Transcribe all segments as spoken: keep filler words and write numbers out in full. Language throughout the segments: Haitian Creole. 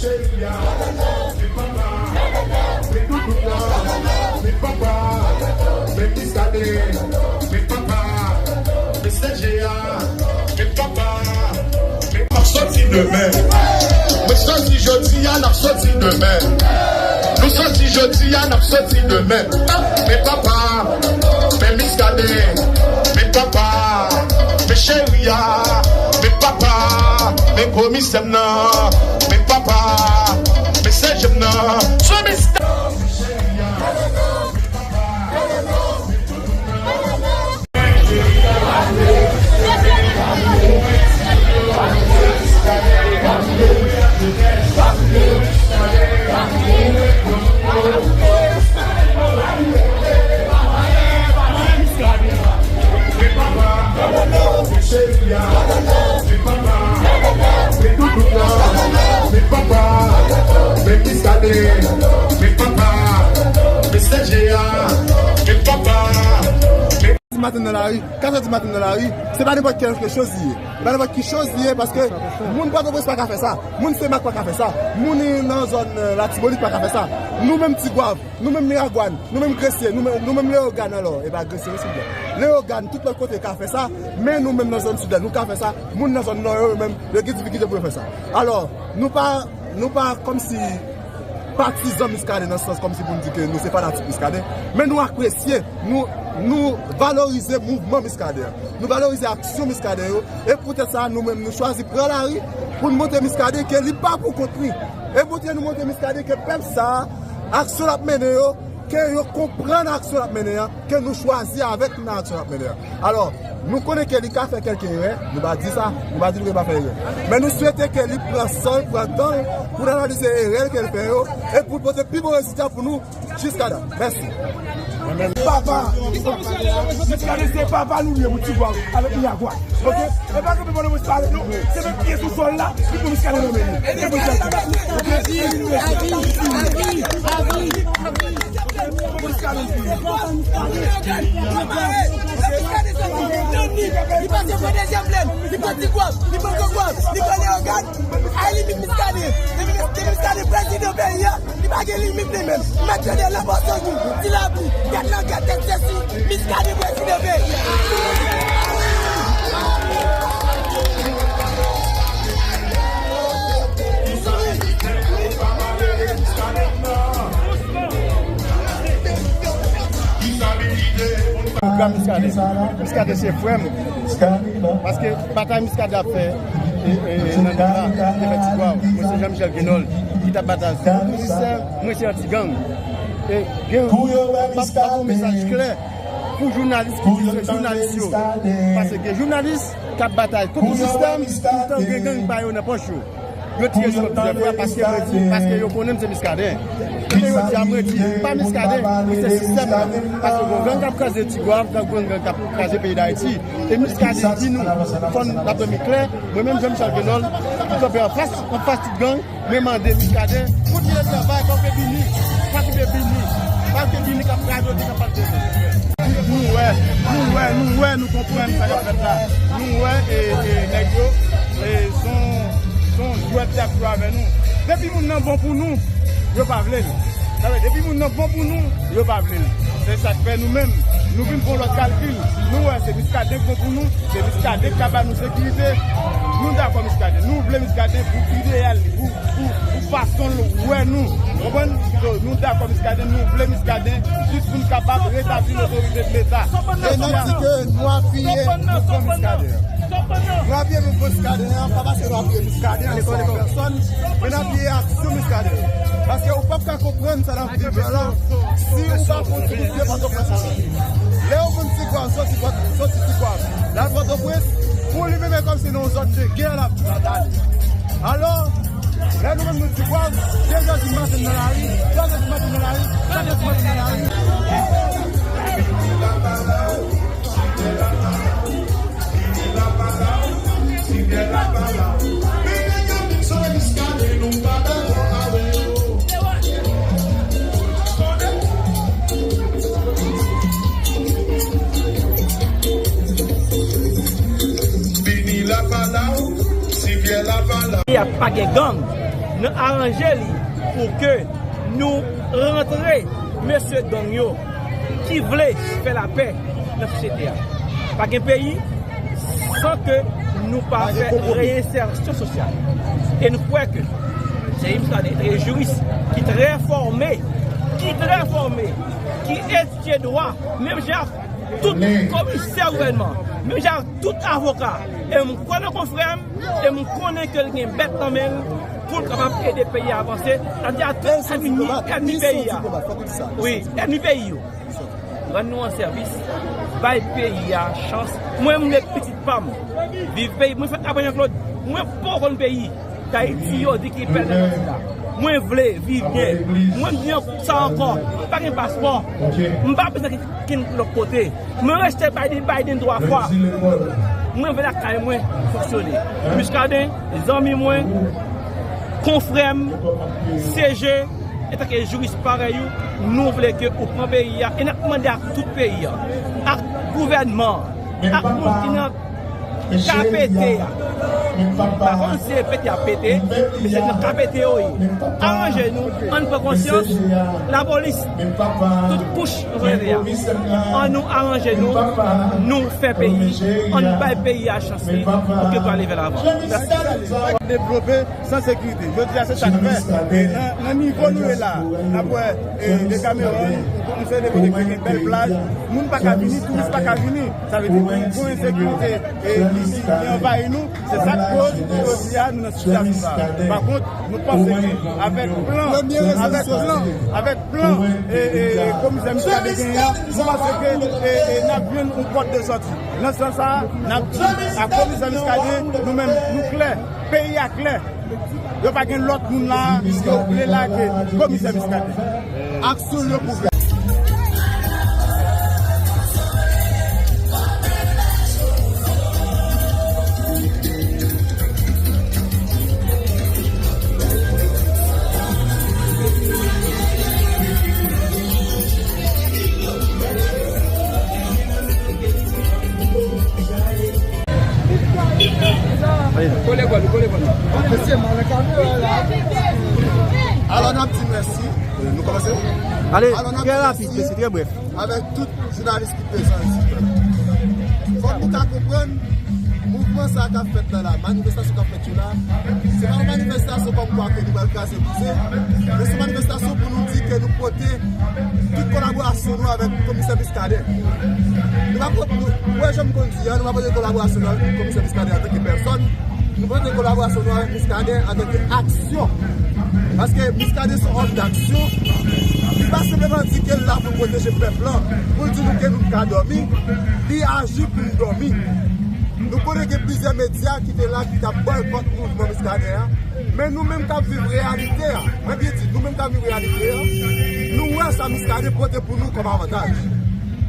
Cheri a, men papa, men doudou a, men papa, men Miskaden, men papa, men Sèje a, men papa, men. N ap soti demen. Mwen soti jodi a, n ap soti demen. Nou soti jodi a, n ap soti demen. Men papa, men Miskaden, men papa, men Cheri a, men papa, men komisè m nan, men papa, men Sèje m nan, sou Miskaden. Di maten nan lari, kat è di maten nan lari, se pa nenpòt kèlke choz li ye. Se pa nenpòt ki choz li ye, paske moun Pòtoprens pa ka fè sa. Moun Senmak pa ka fè sa. Moun nan zòn, eh, Latibonit pa ka fè sa. Nou menm Tigwav, nou menm Miragwàn, nou menm Gresye, nou menm, nou menm Leyogàn alò, e pa Gresye, silvouplè. Leyogàn, tout lòt kote ka fè sa, men nou menm nan zòn sid la, nou ka fè sa. Moun nan zòn nò yo, yo menm, yo gen difikilte pou yo fè sa. Alò, nou pa, nou pa kòmsi patizan Miskaden nan sans kòmsi pou n di ke nou se fanatik Miskaden, men nou apresye, nou, nou valorize mouvman Miskaden an. Nou valorize aksyon Miskaden yo. E poutèt sa, nou menm, nou chwazi pran lari pou n montre Miskaden ke li pa pou kont li. E montre nou montre Miskaden ke pèp sa a, aksyon l ap mennen yo, ke yo konprann aksyon l ap mennen an, ke nou chwazi avèk li nan aksyon l ap mennen an. Alò, nou konnen ke li ka fè kèlke erè, nou pa di sa, nou pa di li pa fè erè. Men nou swete ke li pran san l, pran tan l, pou l analize erè l ke l fè yo, e pou l pote pi bon rezilta pou nou jiskadan. Mèsi. Papa, Miskaden se papa nou ye pou Tigwav avèk Miragwàn. Oke? E pa kanpe pandan mwen pale, non. Se met pye sou sòl la, li pou Miskaden nan men li. E pou Miskaden. Oke? Li pase pran dezyèm plèn, li pran Tigwav, li pran Kokwas, li pran Leyogàn, a limit Miskaden. Depi Miskaden prezidan peyi a, li pa gen limit li menm. Mèt yo de lanbòsoni, ti lapli, gèt langèt, tèt sesi, Miskaden prezidan peyi a. Pwogram Miskaden. Miskaden se frè m. Paske batay Miskaden ap fè, e, e, e, nan nòt la, li te fè Tigwav. Mwen se Jean Michel Guénol ki t ap batay sou tout sistèm, mwen se anti-gang. E gen, m ap, m ap ba yon mesaj klè pou jounalis ki di se jounalis yo. Paske gen jounalis k ap batay kont yon sistèm, poutan gen gang pa yo nan pòch yo. Yo tire sou mwen plizyè fwa paske mwen di, paske yo konnen m se Miskaden. Kounye a yo di a mwen di, m pa Miskaden, mwen se sistèm nan. Paske gon gang k ap kraze Tigwav, gon gang k ap kraze peyi Dayiti. E Miskaden di nou, fò n ap dòmi klè. Mwen menm, Jean Michel Guénol, m kanpe anfas, anfas tout gang. Mwen mande Miskaden kontinye travay, pa kite Bini, pa kite Bini, pa kite Bini k ap radote, k ap pale de nou. Nou wè, nou wè, nou wè, nou konprann sa k ap fèt la. Nou wè, e, e, nèg yo, e, se yon, se yon jwèt y ap jwe avè nou. Depi moun nan bon pou nou, yo pa vle l. Sa vle, depi moun nan bon pou nou, yo pa vle l. Se sa k fè nou menm, nou vin fè yon lòt kalkil. Nou wè se Miskaden k bon pou nou, se Miskaden k ka ba nou sekirite. Nou dakò Miskaden, nou vle Miskaden pou ideyal li, pou, pou, pou fason l wè nou. Konprann? So, nou dakò Miskaden, nou vle Miskaden, jis pou n kapab retabli lotorite de Leta. E nou di ke nou apiye mouvman Miskaden. Nou apiye mouvman Miskaden an, pa paske nou apiye Miskaden an sèl pèsòn, men n apiye aksyon Miskaden. Paske ou p ap ka konprann sa n ap viv la, si ou pa fè yon ti kout pye Pòtoprens. Lè yon moun Tigwav soti Pòt-, soti Tigwav, l al Pòtoprens, pou li menm e kòmsi nan yon zòn de gè l ap batay. Alò, lè nou menm nou Tigwav, de zè di maten nan lari, twa zè di maten nan lari, kat zè di maten nan lari. Vini la pa la, si vyè la pa la. Peyi a pa gen gang. Nou aranje li pou ke nou rantre mesye gang yo ki vle fè lapè nan sosyete a. Pa gen peyi san ke nou pa fè reyensèsyon sosyal. E nou kwè ke James Cadet, trè jiris, ki trè fòme, ki trè fòme, ki etidye dwa, menm jan ak tout komisè gouvènman, menm jan ak tout avoka. E m kwè nan konfrè m, e m konnen ke l gen bèt nan men l pou l kapab ede peyi a avanse. Sa vle di a tout ènmi, ènmi peyi a. Wi, ènmi peyi yo. Rann nou an sèvis, bay peyi a chans. Mwen, m vle pitit pa m viv peyi. Mwen fèt apre Jean Claude. Mwen poko konn peyi Dayiti yo di ki bèl nan Dayiti la. Mwen vle viv byen. Mwen di sa ankò. M pa gen paspò. M pa bezwen ki, ki lòt kote. Mwen rejte Biden, Biden twa fwa. Mwen vle lakay mwen fonksyone. Muscadin, zanmi mwen, konfrè m, C G, antanke jiris parèy ou, nou vle ke ou pran peyi a, e n ap mande ak tout peyi a, ak gouvènman, ak moun ki nan K P T a. M pa konn si se pete a pete, men se nan K P T yo ye. Aranje nou, ann pran konsyans, lapolis, tout kouch nan sosyete a. Ann nou aranje nou, nou fè peyi, ann bay peyi a chans li pou ke l pral leve lavan. Mèsi. Devlope san sekirite. Jodi a, se sa k fè. E nan, nan nivo nou ye la, n ap wè, e, Decameron, yon seri de kote ki gen bèl plaj, moun pa ka vini, touris pa ka vini. Sa vle di, yon bon ensekirite, e, ki, ki, ki anvayi nou. Se sa k koz jodi a nou nan sitiyasyon sa a. Pa kont, nou panse ke avèk plan, avèk plan, avèk plan, e, e, e, komisè Muscadin genyen an, nou panse ke, e, e, n ap jwenn yon pòt de sòti. Nan sans sa a, n ap di a komisè Muscadin, nou menm, nou klè, peyi a klè. Yo pa gen lòt moun la, yo vle la ke komisè Muscadin. Aksyon yo pou fè. Kole kò nou, kole kò nou. Alò, n ap di mèsi. Nou kòmanse? Ale, trè rapid, mesye, trè brèf. Avèk tout jounalis ki prezan isit. Fòk nou ka konprann mouvman sa a k ap fèt la, la, manifestasyon k ap fèt yo la, se pa yon manifestasyon kòmkwa ke nou pral kraze brize, men se yon manifestasyon pou nou di ke nou pote tout kolaborasyon nou avèk komisè Muscadin. Nou pa pot-, nou, wè, jan m konn di a, nou pa pote kolaborasyon nou avèk komisè Muscadin antanke pèsòn. Nou pote kolaborasyon nou avèk Muscadin antanke aksyon. Paske Muscadin se yon òm daksyon. Li pa senpleman di ke l la pou l pwoteje pèp lan, pou l di nou ke nou ka dòmi. Li aji pou n dòmi. Nou konnen gen plizyè medya ki te la ki t ap bòykòt mouvman Muscadin an. Men nou menm k ap viv reyalite a, mwen byen di, nou menm k ap viv reyalite a, nou wè sa Muscadin pote pou nou kòm avantaj.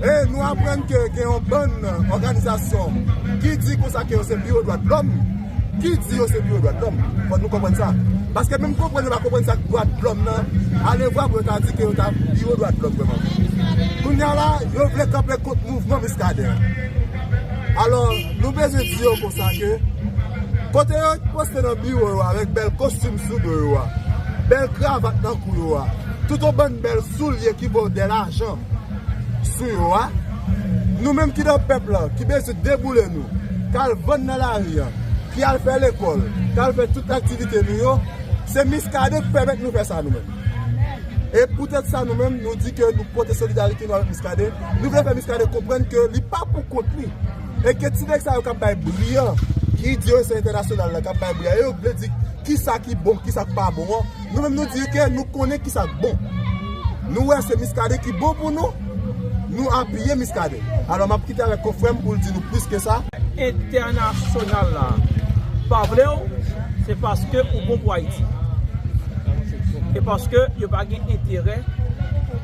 E nou aprann ke gen yon bann òganizasyon ki di konsa ke yo se biwo dwa de lòm, ki di yo se biwo dwa de lòm. Fòk nou konprann sa. Paske menm konprann yo pa konprann sa k dwa de lòm nan, alevwa pou yo ta di ke yo ta biwo dwa de lòm vrèman. Kounye a la, yo vle kanpe kont mouvman Muscadin an. Alò, nou bezwen di yo konsa ke kote yo poste nan biwo yo avèk bèl kostim sou do yo a, bèl kravat nan kou yo a, tout yon bann bèl soulye ki vo dè lajan sou yo a, nou menm ki nan pèp lan, ki bezwen deboule nou, k al vann nan lari an, ki al fè lekòl, k al fè tout aktivite nou yo, se Muscadin k pèmèt nou fè sa nou menm. E poutèt sa, nou menm, nou di ke nou pote solidarite nou avèk Muscadin. Nou vle fè Muscadin konprann ke li pa pou kont li. E ke ti nèg sa yo k ap bay bri an, ki di yo se entènasyonal la, k ap bay bri an, e yo k vle di kisa ki bon, kisa k pa bon an. Nou menm, nou di ke nou konnen kisa k bon. Nou wè se Muscadin ki bon pou nou, nou apiye Muscadin. Alò, m ap kite avèk konfrè m pou l di nou plis ke sa. Entènasyonal la pa vle w, se paske ou bon pou Ayiti. E paske yo pa gen enterè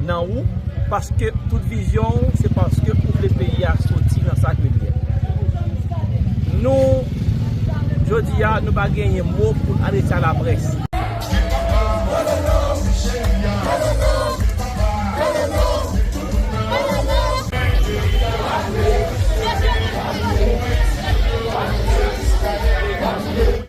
nan ou, paske tout vizyon w, se paske ou vle peyi a soti nan sa ke l ye. Nou, jodi a, nou pa genyen mo pou n adrese a laprès.